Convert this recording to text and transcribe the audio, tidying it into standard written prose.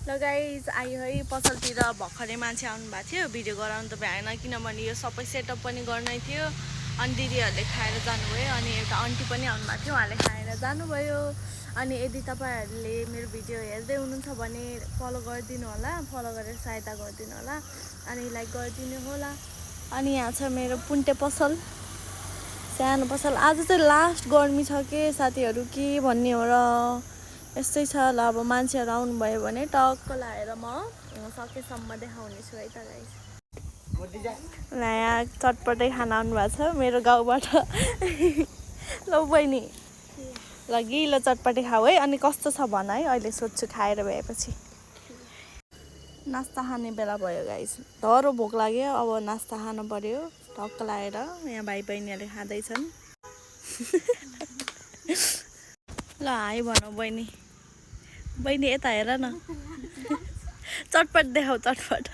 ल गाइज आयो है पसलतिर भर्खरै मान्छे आउनु भएको थियो भिडियो गराउनु त भ्याएन किनभने यो सबै सेटअप पनि गर्नै थियो अनि दिदीहरूले खाएर जानुभयो अनि एउटा आन्टी पनि आउनु भएको थियो उहाँले खाएर जानुभयो अनि यदि तपाईहरूले मेरो भिडियो हेर्दै हुनुहुन्छ भने फलो गरिदिनु होला फलो गरेर सहायता गरिदिनु होला अनि लाइक गरिदिनु होला अनि यहाँ छ मेरो पुन्टे पसल सानो पसल आज चाहिँ लास्ट गर्मी छ के साथीहरू के भन्ने हो र यस्तै छ ल अब मान्छेहरू आउनुभयो भने टक्क लाएर म सकेसम्म देखाउने छु है त गाइस ल यहाँ चटपटै खाना आउनुभएको छ मेरो गाउँबाट ल बहिनी ल गिलो चटपटे खाऊ है अनि कस्तो छ भन है अहिले सोध्छु खाएर भएपछि नास्ता खाने बेला भयो गाइस डह्रो भोक लाग्यो अब नास्ता खानु पर्यो टक्क लाएर यहाँ भाइ बहिनीहरूले खाँदैछन् ल हाई भनौ बहिनी बहिनी यता हेर न चटपट देखाऊ चटपट